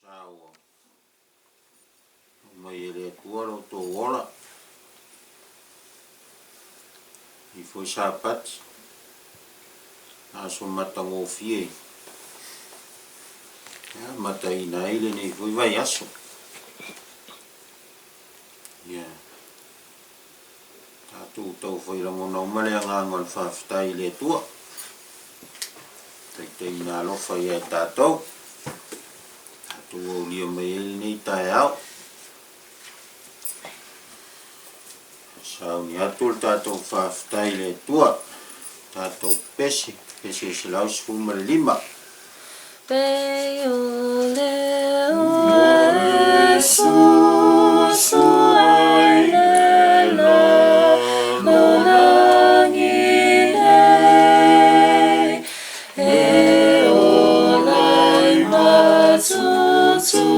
Sa ua aumai e le Atua lo outou ola i foi Sapati, aso matagofie e amataina ai lenei foi vaiaso. Ia tatou taufai lagona uma le agaga o le faafetai i le Atua, taitaiina alofa ia i tatou, tatou aulia mai ai lenei taeao. Sauni atu le tatou faafetai i le Atua, tatou pese, pese 115. Pei o leo e susu ai le lalolagi nei, E ola ai ma tutupu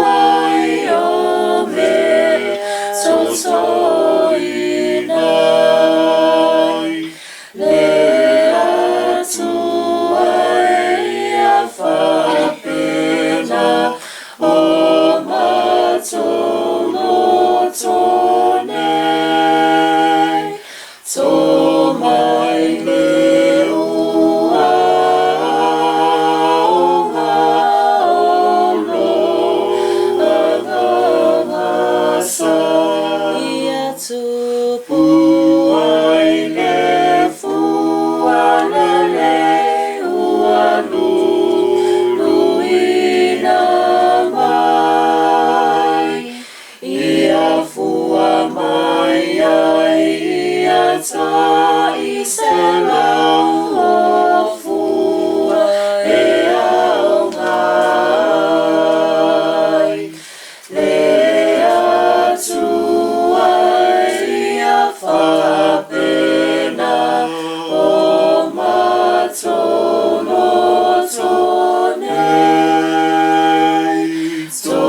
ai o mea totoina ai. Le Atua ia faapena o matou loto nei, To mai le ua aoga o lo Agaga sa. Ia tupu ai le fua lelei ua luluina mai. Ia fua mai ai ia tai 100 o fua e aoga ai. Le Atua ia faapena o matou loto nei, To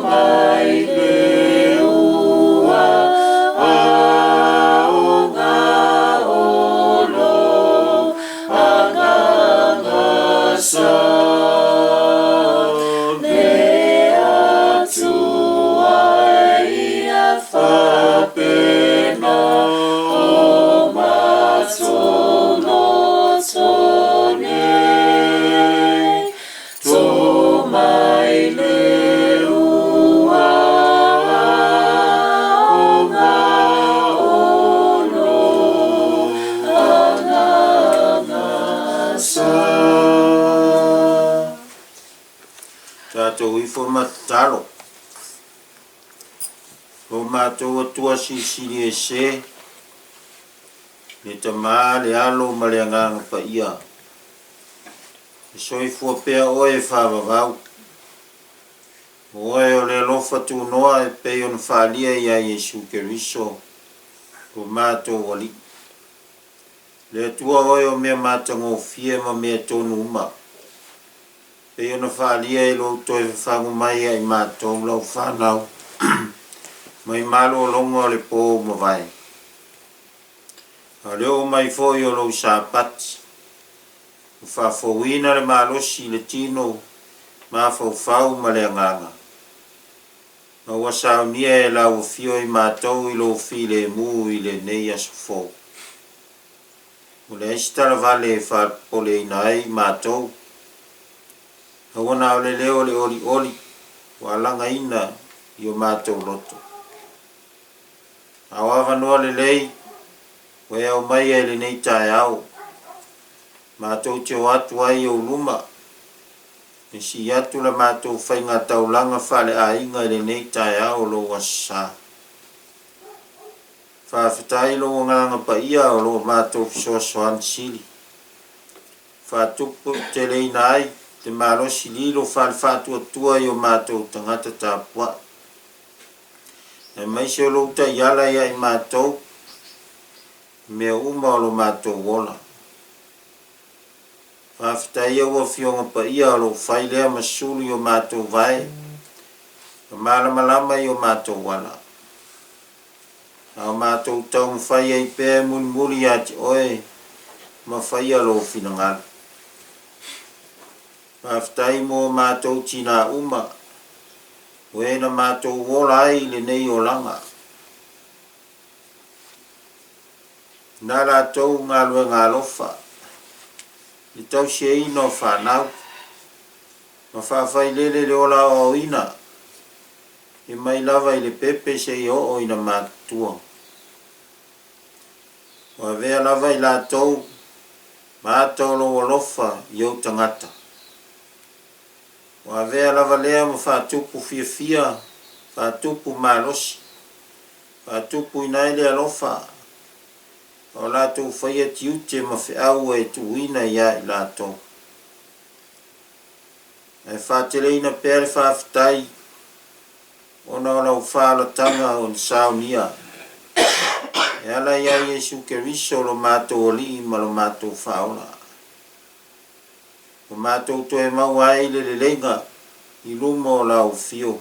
mai le ua aoga o lou Agaga sa. Le Atua ia faapena o matou loto nei, To mai le ua aoga o lou Agaga sa. Tatou ifo ma tatalo. Lo matou Atua Silisili Ese, le Tama, le Alo ma le Agaga Paia, e soifua pea Oe e faavavau. O Oe o le alofa tunoa e pei ona faaalia ia Iesu Keriso, lo matou Alii. Le Atua Oe o mea matagofie ma mea tonu uma. Pei ona faaalia i lou toe fafagu mai ia i matou lau fanau mai malologa o le po ua mavae, a o le oo mai foi o lou Sapati, ua faafouina le malosi i le tino mafaufau ma le agaga, ma ua saunia e lau afio i matou i lou filemu i lenei aso fou. Ua leai se talavale e faapopoleina ai matou. Aua na o le leo o le olioli ua alagaina i o matou loto. A o avanoa lelei ua e aumaia i lenei taeao, matou te o atu ai i ou luma, e sii atu la matou faigataulaga faaleaiga i lenei taeao o lou Aso Sa. Faafetai i lou Agaga Paia o lo o matou fesoasoani sili. Faatuputeleina ai te malosi lilo faale-faatuatua i o matou tagata tapuai. Aemaise o lou taiala ia i matou i mea uma o lo matou ola. Faafetai au Afioga Paia o lo o fai lea ma sulu i o matou vae ma malamalama i o matou ala. A o matou taumafai ai pea e mulimuli ia te oe ma faia lou finagalo. Faafetai mo o matou tinā uma, o e na matou ola ai i lenei olaga. Na latou galuega alofa, i le tausiaina o fanau, ma faafailele le ola aoaoina e mai lava i le pepe seia oo ina matutua. Ua avea lava i latou ma ata o lou alofa i ou tagata. Ua avea lava lea ma faatupu fiafia, faatupu malosi, faatupuina ai le alofa, a o latou faia tiute ma feau ua e tuuina ia i latou. Ae faateleina pea le faafetai ona o lau faaolataga ua na saunia e ala ia Iesu Keriso lo matou Alii ma lo matou Faaola, ua matou toe maua ai le leleiga i luma o lau afio,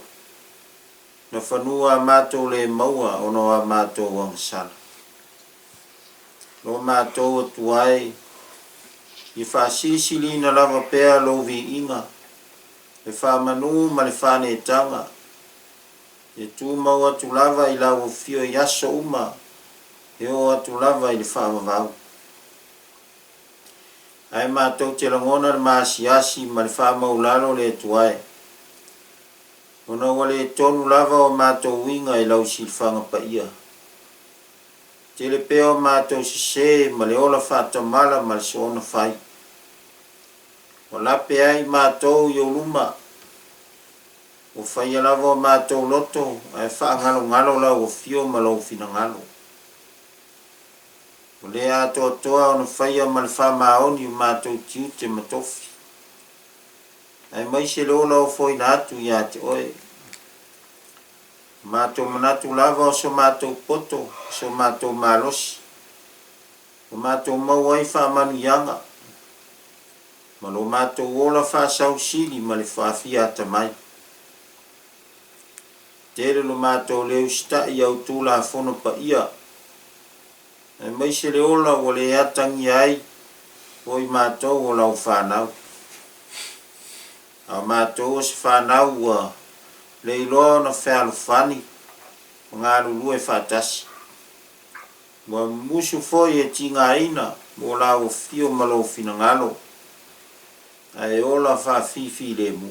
na fanua a matou le maua ona o a matou agasala. Lo matou Atua e, ia faasilisiliina lava pea lou viiga, le faamanu ma le faaneetaga, ia tumau atu lava i lau afio i aso uma e oo atu lava i le faavavau. Ae matou te lagona le maasiasi ma le faamaulalo le Atua e, ona ua le tonu lava o matou uiga i lau silafaga paia. Tele pea o matou sese ma le ola faatamala ma le soona fai. Ua lape ai matou i ou luma. Ua faia lava o matou loto ae faagalogalo lau afio ma lou finagalo. Ua le atoatoa ona faia ma le faamaoni o matou tiute ma tofi, aemaise le ola ofoina atu ia te oe. Matou manatu lava o so matou poto, o so matou malosi, ua matou maua ai faamanuiaga, ma lo matou ola faasausili ma le faafia atamai. Tele lo matou le usitai i au Tulafono paia, aemaise le ola ua le atagia ai o i matou o lau fanau. A o matou o se fanau ua le iloa ona fealofani ma galulue faatasi. Ua mumusu foi e tigaina mo lau afio ma lou finagalo, ae ola faafifilemu.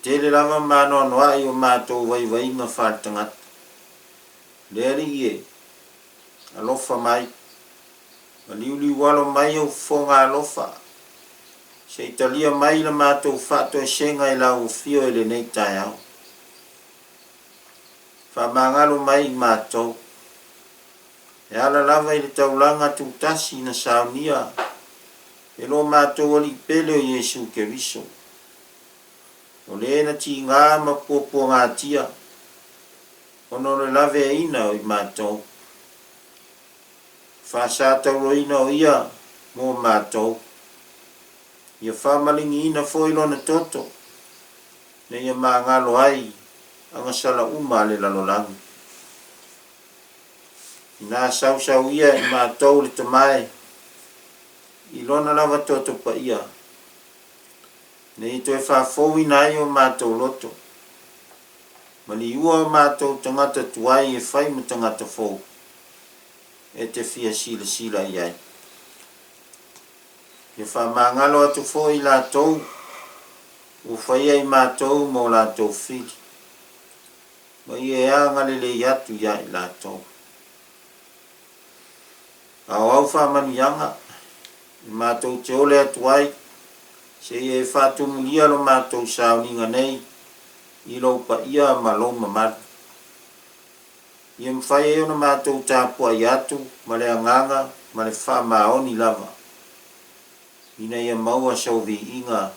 Tele lava ma anoanoai o matou vaivaiga faaletagata. Le Alii e, alofa mai, ma liuliualo mai ou fofoga alofa, se i talia mai la matou faatoesega i lau afio i lenei taeao. Faamagalo mai i matou. E ala lava i le taulaga tutasi na saunia e lo matou Alii pele o Iesu Keriso, o le na tiga ma puapuagatia ona o le laveaiina o i matou. Faasatauroina o ia mo matou. Ia faamaligiina foi lona toto, ina ia magalo ai agasala uma a le lalolagi. Ina sausau ia i matou le Tama e, i lona lava toto paia, ina ia toe faafouina ai o matou loto, ma liua o matou tagata tuai e fai ma tagata fou e te fia silasila i ai. Ia faamagalo atu foi i latou ua faia i matou ma o latou fili, ma ia e agalelei atu ia i latou. A o au faamanuiaga, e matou te ole atu ai, seia e faatumulia lo matou sauniga nei i lou paia ma lou mamalu. Ia mafai ai ona matou tapuai atu ma le agaga ma le faamaoni lava, ina ia maua sou viiga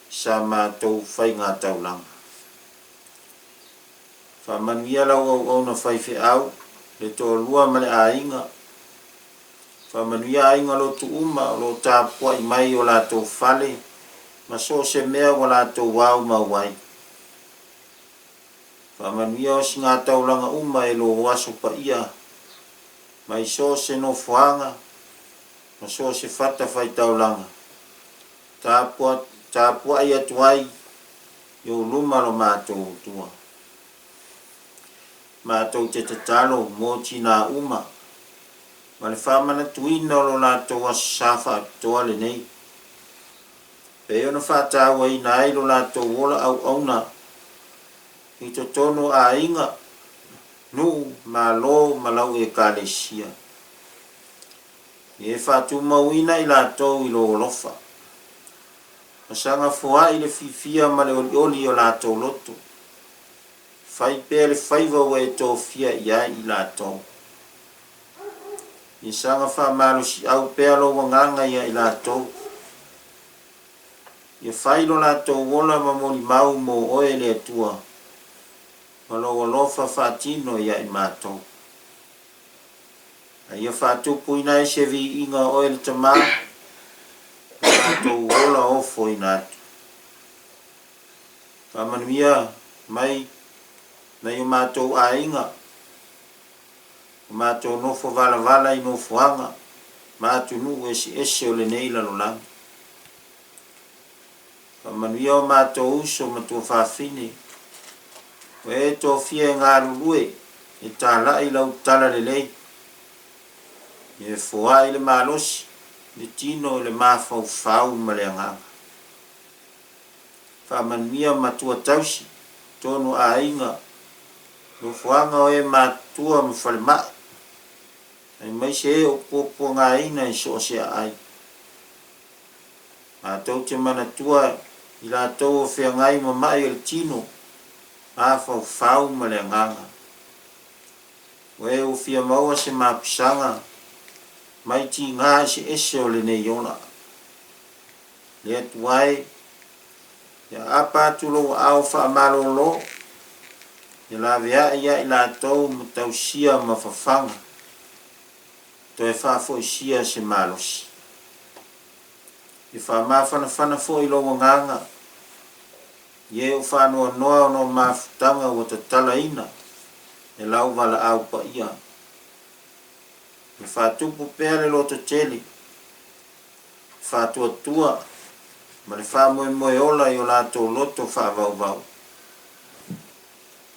i sa matou faigataulaga. Faamanuia lau auauna faifeau, le toalua ma le aiga. Faamanuia aiga lotu uma o lo o tapuai mai i o latou fale ma so o se mea ua latou aumau ai. Faamanuia osigataulaga uma e lou aso paia mai so o se nofoaga ma so o se fatafaitaulaga. Tapuai atu ai i ou luma lo matou Atua. Matou te tatalo mo tinā uma ma le faamanatuina o lo latou Aso Sa faapitoa lenei, pei ona faatauaina ai lo latou ola auauna i totonu o aiga, nuu, malo ma lau Ekalesia. Ia e faatumauina i latou i lou alofa, ma saga foai le fiafia ma le olioli i o latou loto. Fai pea le faiva ua e tofia i ai i latou. Ia saga faamalosiau pea lou agaga ia i latou. Ia fai lo latou ola ma molimau mo oe le Atua, ma lou alofa faatino ia i matou. A ia faatupuina ai se viiga o oe le Tama, lo matou ola ofoina atu. Faamanuia mai nai o matou aiga, o matou nofo valavala i nofoaga ma atunuu eseese o lenei lalolagi. Faamanuia o matou uso ma tuafafine, o e tofia e galulue e talai lau talalelei, e foai le malosi, le tino, le mafaufau ma le agaga. Faamanuia matua tausi, tonu aiga, nofoaga o e matutua ma falemai, aemaise e o puapuagaina i so o se aai. Matou te manatua i latou o feagai ma ma'i o le tino, mafaufau ma le agaga. O e ua fia maua se mapusaga mai tiga eseese o lenei ola. Le Atua e, ia aapa atu lou aao faamalolo, ia laveai ia i latou ma tausia ma fafaga, toe faafoisia se malosi. Ia faamafanafana foi lou agaga i e o faanoanoa ona o mafutaga ua tatalaina e lau valaau paia. Ia faatupu pea le lototele, le faatuatua ma le faamoemoe ola i o latou loto faavauvau.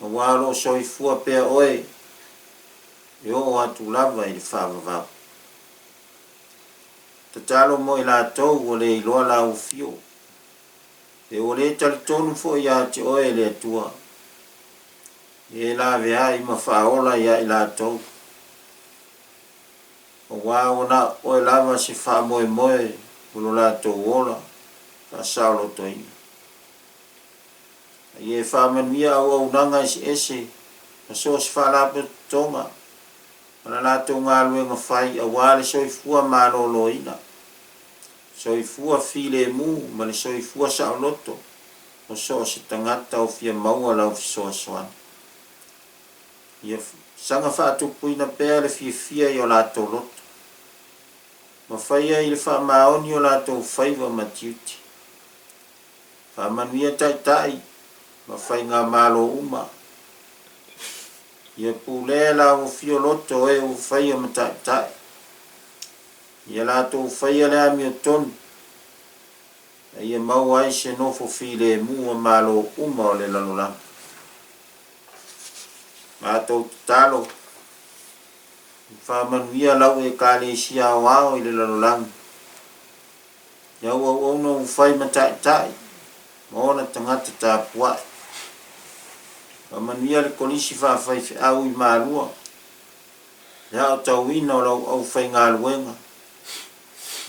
Aua o lo o soifua pea oe e oo atu lava i le faavavau. Tatalo mo i latou ua le iloa lau afio, pe ua le talitonu foi ia te oe le Atua, ia e laveai ma faaola ia i latou, aua ua na o oe lava se faamoemoe o lo latou ola faasaolotoina. A ia e faamanuia auaunaga eseese ma so o se faalapotopotoga ma la latou galuega fai aua le soifua maloloina, soifua filemu ma le soifua saoloto o so o se tagata o fia maua lau fesoasoani. Ia saga faatupuina pea le fiafia i o latou loto, ma faia i le faamaoni o latou faiva ma tiute. Faamanuia taitai ma faigamalo uma. Ia pulea lau afio loto o e ua faia ma taitai. Ia latou faia le amiotonu, a ia maua ai se nofo filemu a malo uma o le lalolagi. Matou tatalo, faamanuia lau Ekalesia aoao i le lalolagi. I au auauna ua fai ma taitai ma ona tagata tapuai. Faamanuia le Kolisi Faafaifeau i Malua, le aotauina o lau aufaigaluega,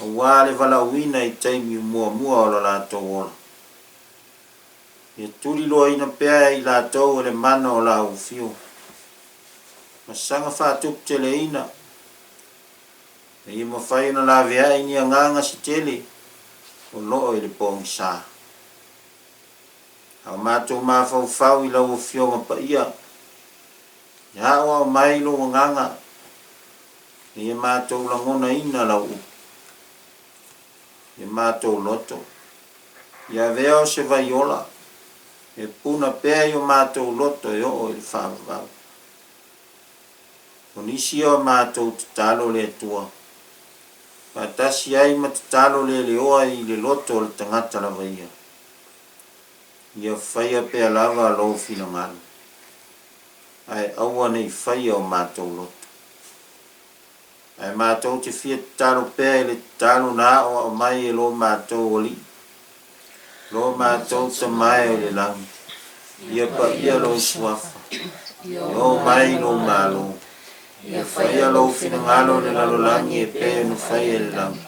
aua le valaauina i taimi muamua o lo latou ola. Ia tuliloaina pea e i latou e le mana o lau afio, ma saga faatuputeleina, ina ia mafai ona laveai ni agaga se tele o loo i le pogisa. A o matou mafaufau i lau Afioga Paia, ia aoao mai lou agaga, ina ia matou lagonaina lau upu. Ia matou loto, ia avea o se vai ola, e puna pea i o matou loto e oo i le faavavau. O nisi o a matou tatalo le Atua. faatasi ai ma tatalo leleoa i le loto o le tagata lava ia. Ia faia pea lava lou finagalo, ae aua ne i faia o matou loto. Ae matou te fia tatalo pea i le tatalo na aoao mai e lo matou Alii, lo matou Tama e o i le lagi, Ia paia lou Suafa, ia oo mai lou Malo, ia faia lou finagalo i le lalolagi e pei ona faia i le lagi.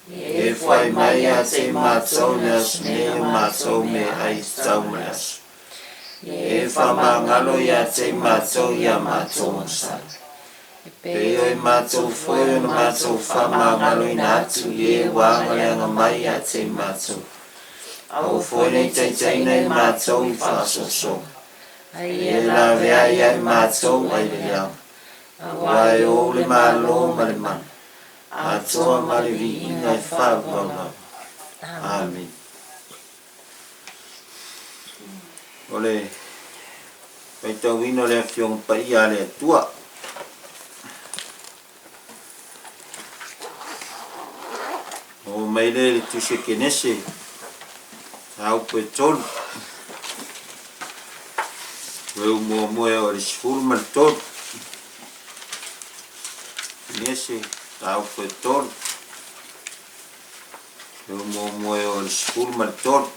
Ia e foai mai ia te i matou i le aso nei o matou meaai tatau ma le aso. Ia e faamagalo ia te i matou i a matou agasala. E pei o i matou foi ona matou faamagaloina atu i e ua agaleaga mai ia te i matou. Aua foi ne i taitaiina i matou i faasoasoga, a ia laveai ia i matou ai le leaga, aua e ou le Malo ma le mana, atoa ma le viiga e faavavau lava. Amene. O le faitauina o le Afioga Paia a le Atua. Oo mai lea i le Tusi a Kenese, mataupu e 3. Ueu muamua e oo i le 13. Kenese, mataupu e 3. Ueu muamua e oo i le 13.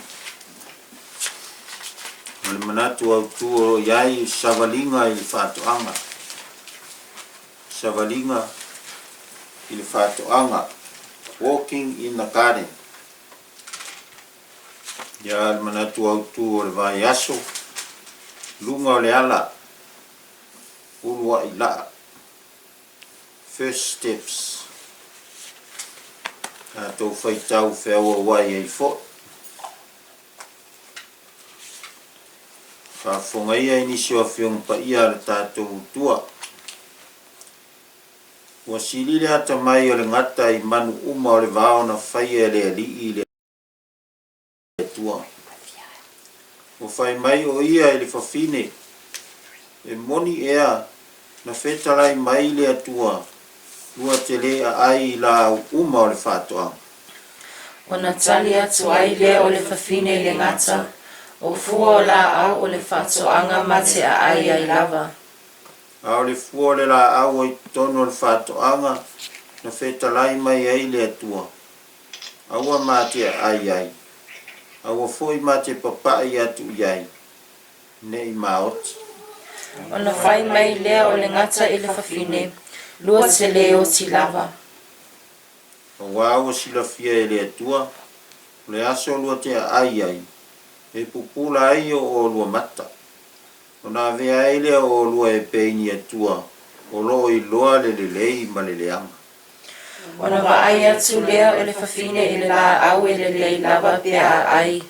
O le manatu autu o lo o i ai, savaliga i le faatoaga. Savaliga i le faatoaga, Walking in the garden. Ia le manatu autu o le vaiaso, luga o le ala, uluai laa, First steps. Tatou faitau feauauai ai foi. Faafofoga ia i nisi o Afioga Paia a le tatou Atua. Ua sili le atamai o le gata i manu uma o le vao na faia e le Alii i le Atua. Ua fai mai o ia i le fafine, E moni ea na fetalai mai le Atua lua te le aai i laau uma o le faatoaga. Ona tali atu ai lea o le fafine i le gata, O fua o laau o le faatoaga ma te aai ai lava. A o le fua o le laau o i totonu o le faatoaga na fetalai mai ai le Atua, aua ma te aai ai, aua foi ma te papai atu i ai, ne i maoti. Ona fai mai lea o le gata i le fafine, Lua te le oti lava. Aua ua silafia e le Atua, o le aso lua te aai ai, e pupula ai o oulua mata, ona avea ai lea o oulua e pei ni Atua o lo o iloa le lelei ma le leaga. Ona vaai atu lea o le fafine i le laau e lelei lava pe a ai,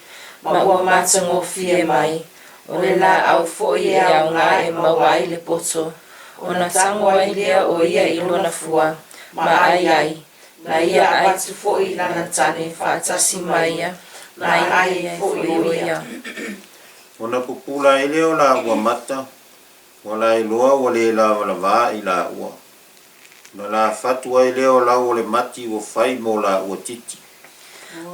ma ua matagofie mai, o le laau foi e aoga e maua ai le poto, ona tago ai lea o ia i lona fua, ma ai ai, na ia avatu foi i lana tane faatasi ma ia, ma ai ai foi o ia. Ona pupula ai lea o laua mata, ua laeloa ua le lavalavā i laua. Ona lafatu ai lea o lau o le mati ua fai mo laua titi.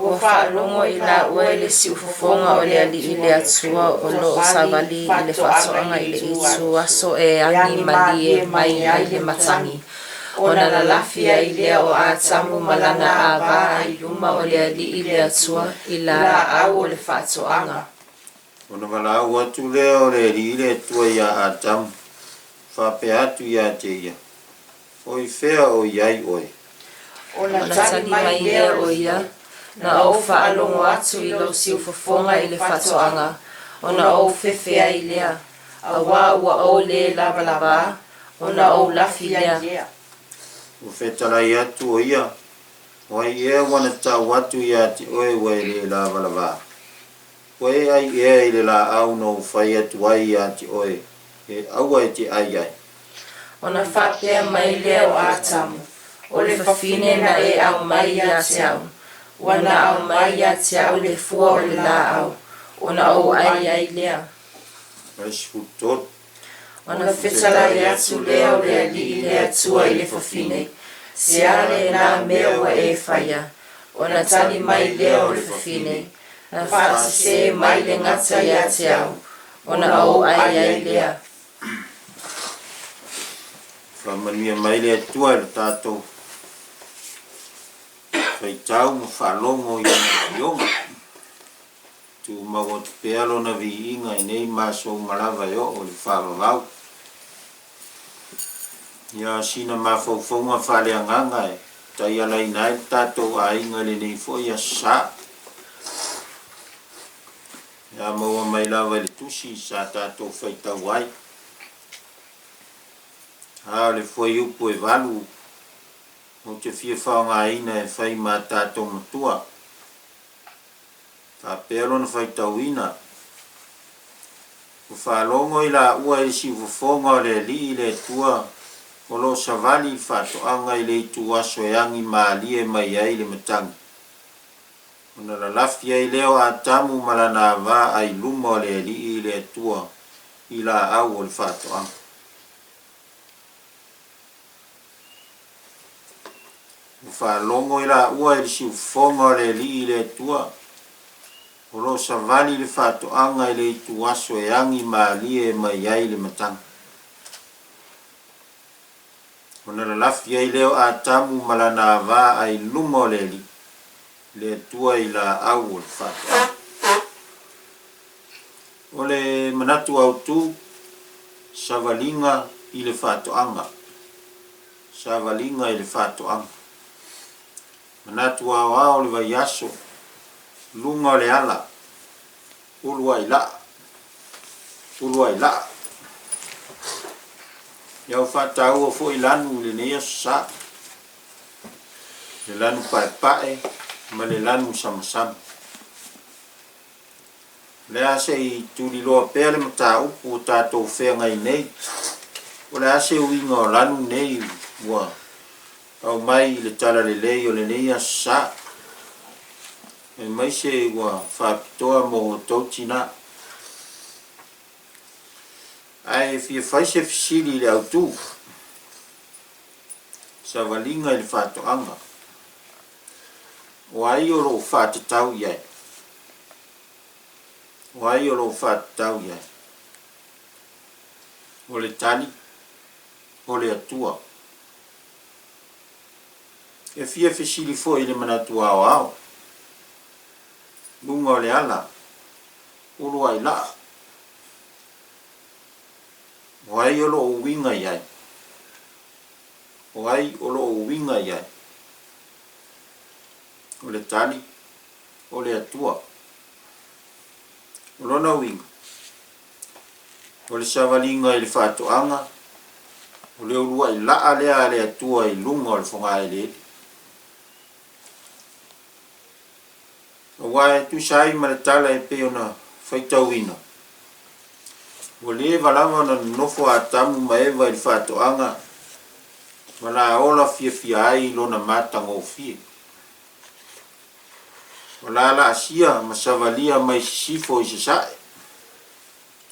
Ua faalogo i laua i le siufofoga o le Alii le Atua o lo o savali i le faatoaga i le ituaso e agi malie mai ai le matagi, ona lalafi ai lea o Atamu ma lana ava i luma o le Alii le Atua i laau o le faatoaga. Ona valaau atu lea o le Alii le Atua iā Atamu, faapea atu ia te ia, O i fea o i ai oe? Ona tali mai lea o ia, Na ou faalogo atu i lou siufofoga i le faatoaga, ona ou fefe ai lea, auā ua ou le lavalavā, ona ou lafi lea. Ua fetalai atu o ia, O ai ea ua na tau atu ia te oe ua e le lavalavā? Ua e ai ea i le laau na ou fai atu ai ia te oe, e aua e te ai ai? Ona faapea mai lea o Atamu, O le fafine na e aumai ia te au, ua na aumai ia te au le fua o le laau, ona ou ai ai lea. 13. Ona fetalai atu lea o le Alii le Atua i le fafine, Se a lena mea ua e faia? Ona tali mai lea o le fafine, Na faasesē mai le gata ia te au, ona ou ai ai lea. Faamanuia mai le Atua i lo tatou faitau ma faalogo i Lana Afioga. Tumau atu pea Lona viiga i nei ma aso uma lava e oo i le faavavau. Ia sina mafaufauga faaleagaga e taialaina ai le tatou aiga i lenei foi Aso Sa. Ia maua mai lava i le tusi sa tatou faitau ai. A o le fuaiupu e 8 ou te fia faaaogaina e fai ma tatou matua. Faapea lona faitauina, Ua faalogo i laua i le siufofoga o le Alii le Atua o lo o savali i le faatoaga i le ituaso e agi malie mai ai le matagi. Ona lalafi ai lea o Atamu ma lana ava ai luma o le Alii le Atua i laau o le faatoaga. Ua faalogo i laua i le siufofoga o le Alii le Atua, o lo o savali le faatoaga i le ituaso e agi malie mai ai le matagi. Ona lalafi ai lea o Atamu ma lana ava ai luma o le Alii, le Atua i laau o le faatoaga. O le manatu autu, savaliga i le faatoaga. Savaliga i le faatoaga. Manatu aoao o le vaiaso, luga o le ala, uluai laa, uluai laa. Ia ua faataua foi lanu i lenei aso sa, le lanu paepae ma le lanu samasama. O le a se i tuliloa pea le mataupu ua tatou feagai nei, o le a se uiga o lanu nei ua aumai i le talalelei o lenei Aso Sa, aemaise ua faapitoa mo outou tina. Ae fia fai se fesili i le autu, savaliga i le faatoaga, o ai o lo o faatatau i ai? O ai o lo o faatatau i ai? O le tali, o le Atua. E fia fesili foi i le manatu aoao, luga o le ala, uluai laa. O ai o lo o uiga i ai? O ai o lo o uiga i ai? O le tali, o le Atua. O lona uiga, o le savaliga i le faatoaga, o le uluai laa lea a le Atua i luga o le fogaeleele. Aua e tusa ai ma le tala e pei ona faitauina, ua leva lava ona nonofo a Atamu ma Eva i le faatoaga ma la ola fiafia ai i lona matagofie. Ua lalaasia ma savalia mai sisifo i sasae,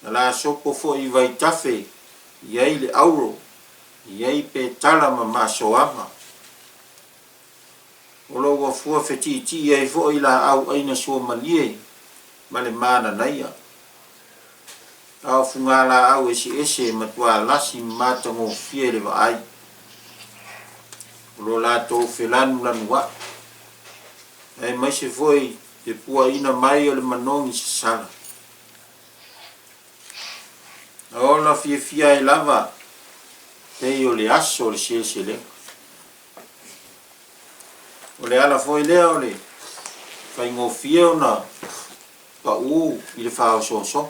na lasopo foi i vaitafe i ai le auro, i ai petala ma maasoaga. O lo ua fua fetiitii ai foi laau aina suamalie ma le mananaia. A o fugalaau eseese e matua lasi ma matagofie i le vaai. O lo latou felanulanuai, aemaise foi le puaina mai o le manogi sasala. Na ola fiafia ai lava pei o le aso o le seleselega. O le ala foi lea o le faigofie ona pau i le faaosoosoga,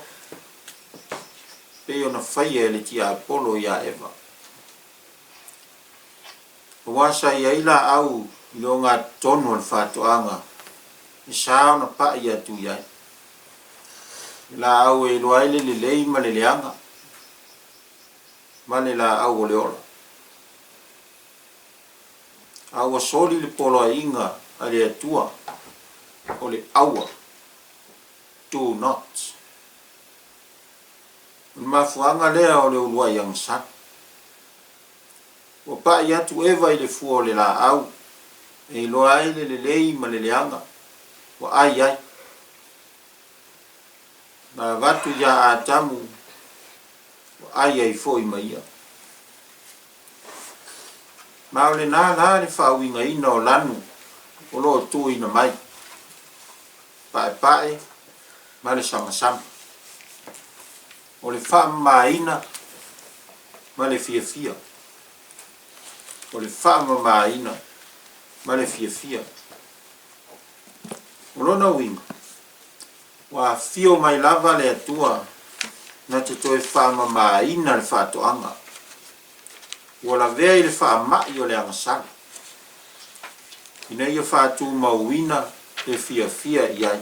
pei ona faia e le tiapolo ia Eva. Aua sa i ai laau i le ogatotonu o le faatoaga e sa ona pai atu i ai, le laau e iloa ai le lelei ma le leaga, ma le laau o le ola. A ua soli le poloaiga a le Atua o le aua, do not. O le mafuaaga lea o le uluai agasala. Ua pa'i atu Eva i le fua o le laau e iloa ai le lelei ma le leaga, ua ai ai. Na avatu ia Atamu, ua ai ai foi ma ia. Ma o lena la le faauigaina o lanu o lo o tuuina mai, paepae ma le samasama. O le faamamaina ma le fiafia. O le faamamaina ma le fiafia. O lona uiga, ua afio mai lava le Atua na te toe faamamaina le faatoaga. Ua lavea i le faamai o le agasala, ina ia faatumauina le fiafia i ai.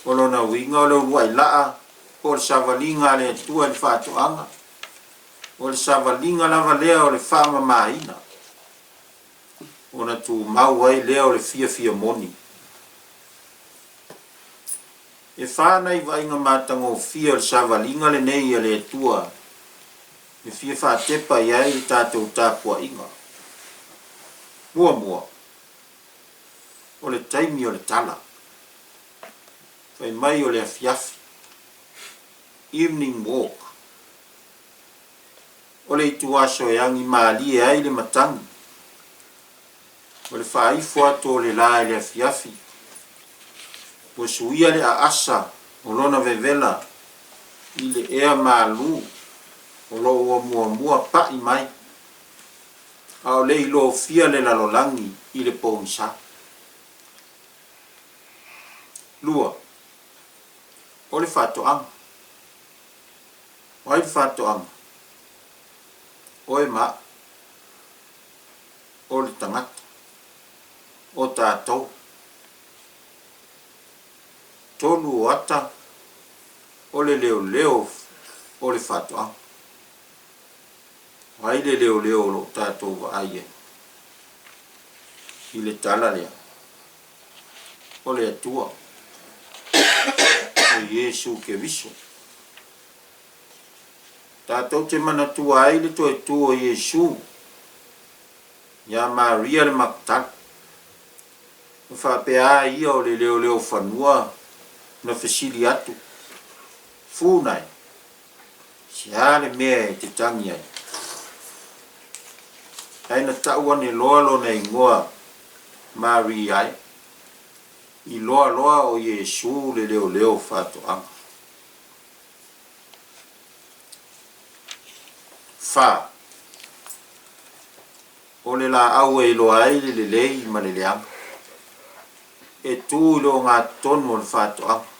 O lona uiga o le uluai laa po o le savaliga a le Atua i le faatoaga, o le savaliga lava lea o le faamamaina, ona tumau ai lea o le fiafia moni. E fa nai vaaiga matagofie o le savaliga lenei a le Atua e fia faatepa i ai le tatou tapuaiga. Muamua, o le taimi o le tala. Fai mai o le afiafi, evening walk. O le ituaso e agi malie ai le matagi. O le faaifo atu o le la i le afiafi, ua suia le aasa o lona vevela i le ea malu o lo o ua muamua pa'i mai, a o le i lofia le lalolagi i le pogisa. 2, O le faatoaga. O ai le faatoaga? Oe ma a'u. O le tagata. O tatou. 3 o ata o le leoleo o le faatoaga. O ai le leoleo o lo o tatou vaai ai i le tala lea? O le Atua, o Iesu Keriso. Tatou te manatua ai le toe tu o Iesu iā Maria le Makatala. Na faapea a ia o le leoleo fanua na fesili atu, Funa e, se a le mea e te tagi ai? Ae na tau ane loa lona igoa Maria e, iloa loa o Iesu le leoleo faatoaga. 4. O le laau e iloa ai le lelei ma le leaga, e tu i le ogatotonu o le faatoaga.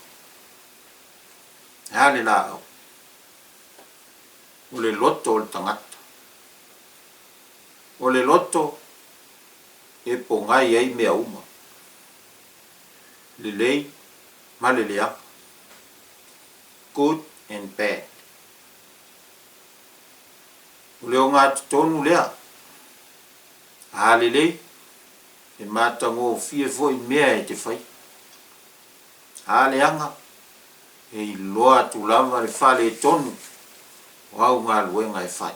E a le laau? O le loto o le tagata. O le loto e pogai ai mea uma, lelei ma le leaga, good and bad. O le ogatotonu lea, a lelei, e matagofie foi mea e te faia. A leaga, e iloa atu lava le faaletonu o au galuega e fai.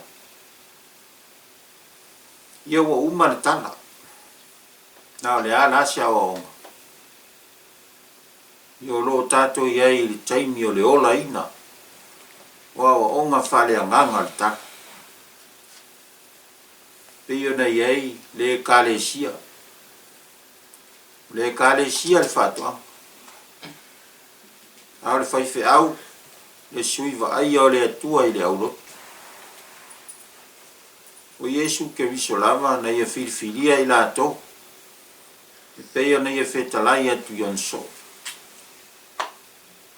Ia ua uma le tala. Na o le a la se aoaoga? Ia o lo o tatou i ai i le taimi o le olaina o aoaoga faaleagaga o le tala. Pei ona i ai le Ekalesia. O le Ekalesia le faatoaga. A o le faifeau le sui vaaia o le Atua i le aulotu. O Iesu Keriso lava na ia filifilia i latou, e pei ona ia fetalai atu i ona soo.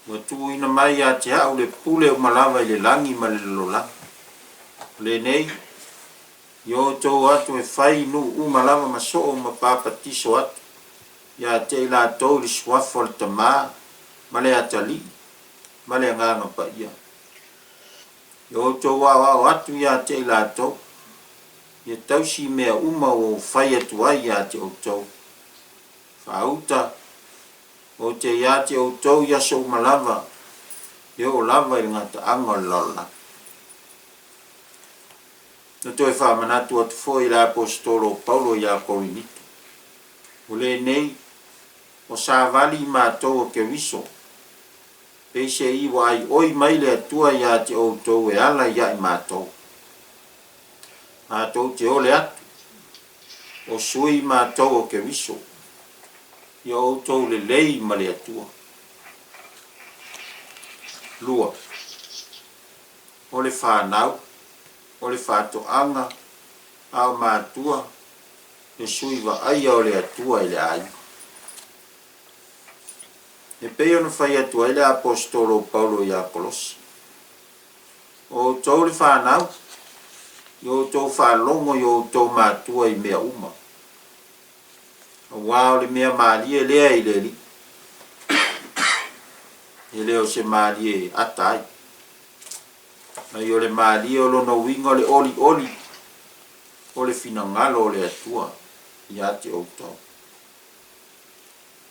Ua tuuina mai ia te a'u le pule uma lava i le lagi ma le lalolagi. O lenei, ia outou atu e fai nuu uma lava ma soo ma papatiso atu ia te i latou i le suafa o le Tama ma le Atalii ma le Agaga Paia. Ia outou aoao atu ia te i latou, ia tausi i mea uma ua ou fai atu ai ia te outou. Faauta, ou te ia te outou i aso uma lava, e oo lava i le gataaga o le lalolagi. Na toe faamanatu atu foi le Aposetolo o Paulo ia Korinito, O lenei, o savali i matou o Keriso, peiseai ua aioi mai le Atua ia te outou e ala ia i matou. Matou te ole atu, o sui matou o Keriso, ia outou lelei ma le Atua. 2. O le fanau, o le faatoaga, a o matua, le sui vaaia o le Atua i le aiga. E pei ona fai atu ai le Aposetolo o Paulo ia Kolosi, O outou le fanau, ia outou faalogo i o outou matua i mea uma, auā o le mea malie lea i le Alii, e le o se malie e ata ai, ai o le malie o lona uiga o le olioli o le finagalo o le Atua ia te outou.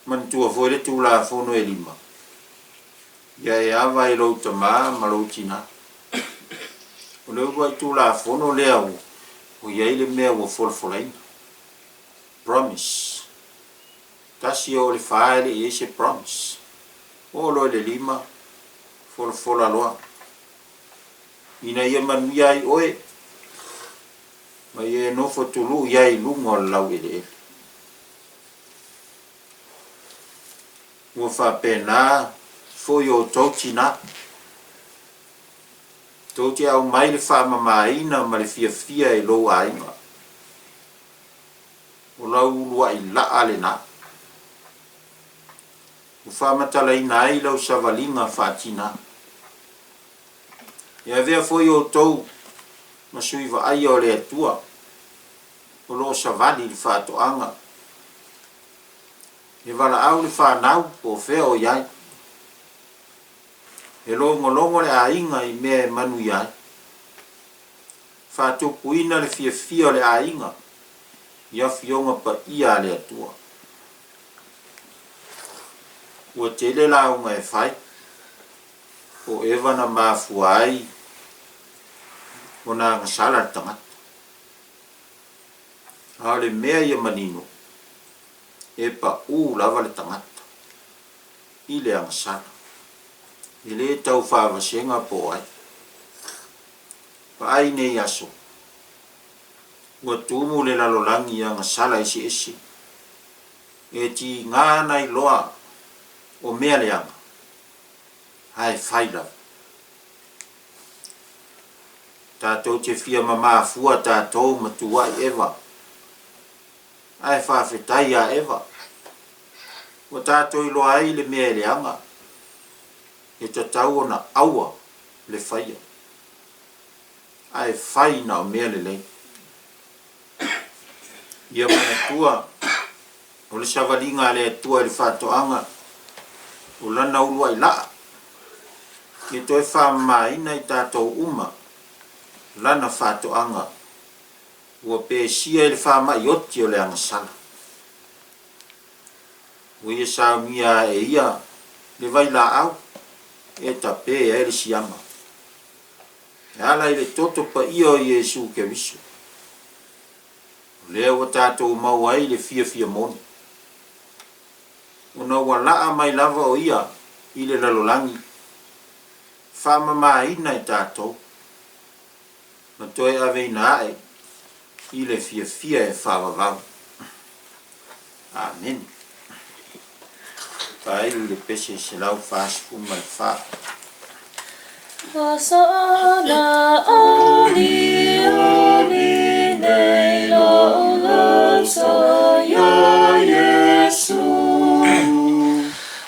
Manatua foi le Tulafono e 5, Ia e ava i lou tamā ma lou tinā. O le uluai Tulafono lea ua i ai le mea ua folafolaina. Promise. 1 e oo i le 4 e le i i ai se promise. Oo loa i le 5, folafola loa. Ina ia manuia ai oe, ma ia e nofo tului ai i luga o le laueleele. Ua faapena foi outou tinā. Tou te aumai le faamamaina ma le fiafia i lou aiga. O lau uluai laa lenā. Ua faamatalaina ai lau savaliga faatinā. E avea foi outou ma sui vaaia o le Atua o lo o savali i le faatoaga. E valaau le fanau po o fea o i ai. E logologo le aiga i mea e manuia ai. Faatupuina le fiafia o le aiga i Afioga Paia a le Atua. Ua tele lauga e fai, po o eva na mafua ai ona agasala le tagata. A o le mea ia manino, e paʻū lava le tagata i le agasala, e lē tau faavasega po o ai. Vaai i nei aso, ua tumu le lalolagi i agasala eseese, e tiga ana iloa o mea leaga, ae fai lava. Tatou te fia mamafua tatou ma tuuai Eva, ae faafetai iā Eva, ua tatou iloa ai le mea e leaga, e tatau ona aua le faia, ae fai na o mea lelei. Ia manatua, o le savaliga a le Atua i le faatoaga, o Lana uluai laa, ia toe faamamaina i tatou uma Lana faatoaga ua pesia i le faamai oti o le agasala. Ua ia saunia ae ia le vailaau e tape ai le siama, e ala i le toto paia o Iesu Keriso. O lea ua tatou maua ai le fiafia moni, ona ua laa mai lava o ia i le lalolagi, faamamaina i tatou, ma toe aveina ae i le fiafia e faavavau. Amene. Faaiu i le pese 144. Hosana olioli nei lou loto iā Iesu,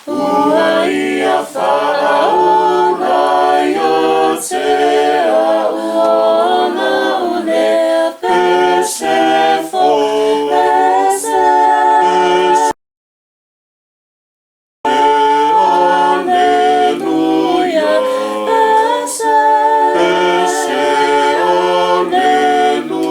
Ua ia faaola ia te a'u o la'u lea pese fou, Pese. Aleluia, Pese, Aleluia.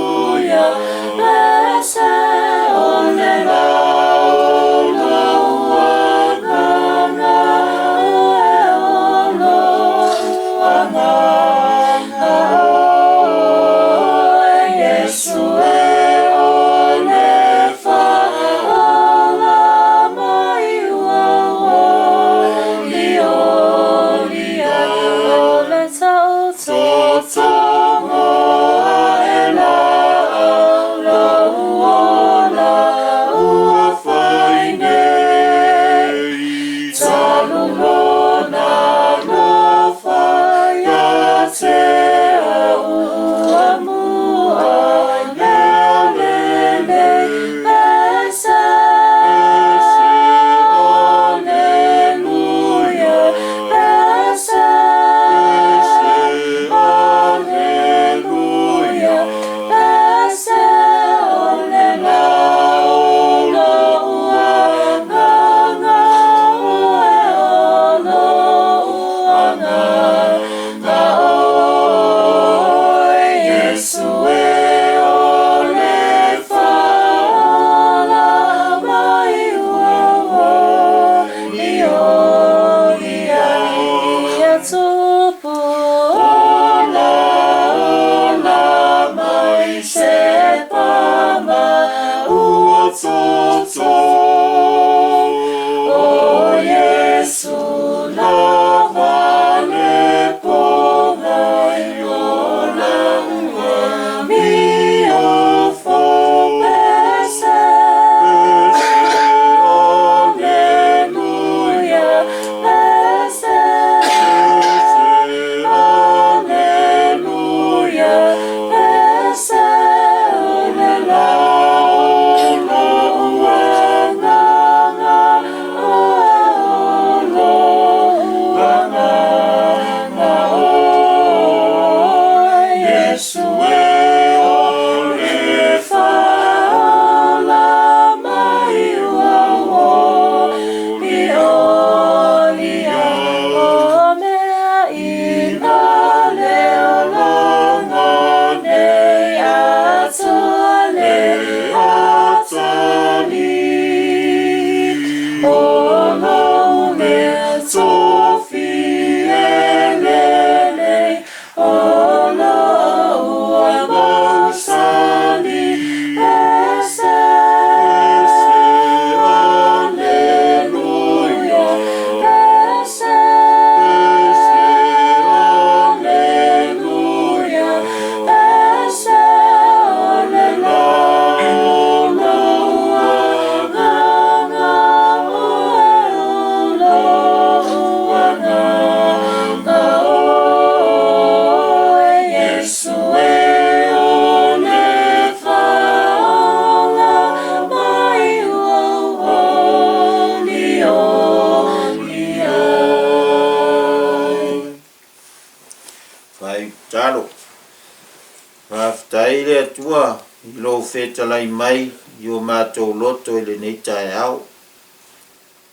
I lou fetalai mai i o matou loto i lenei taeao, ua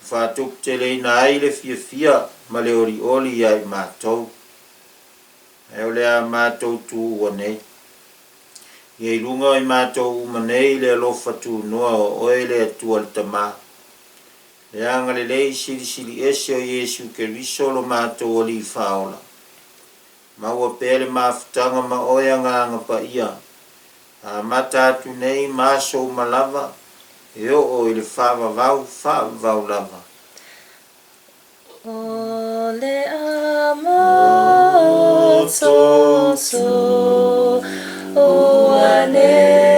faatuputeleina ai le fiafia ma le olioli ia i matou. Ae o le a matou tuua nei. Ia i luga o i matou uma nei le alofa tunoa o Oe le Atua le Tama, le agalelei silisili ese o Iesu Keriso lo matou Alii Faaola. Maua pea le mafutaga ma Oe Agaga Paia, amata atu nei ma aso uma lava, e oo i le faavavau, faavavau lava. O le amaototo o ane.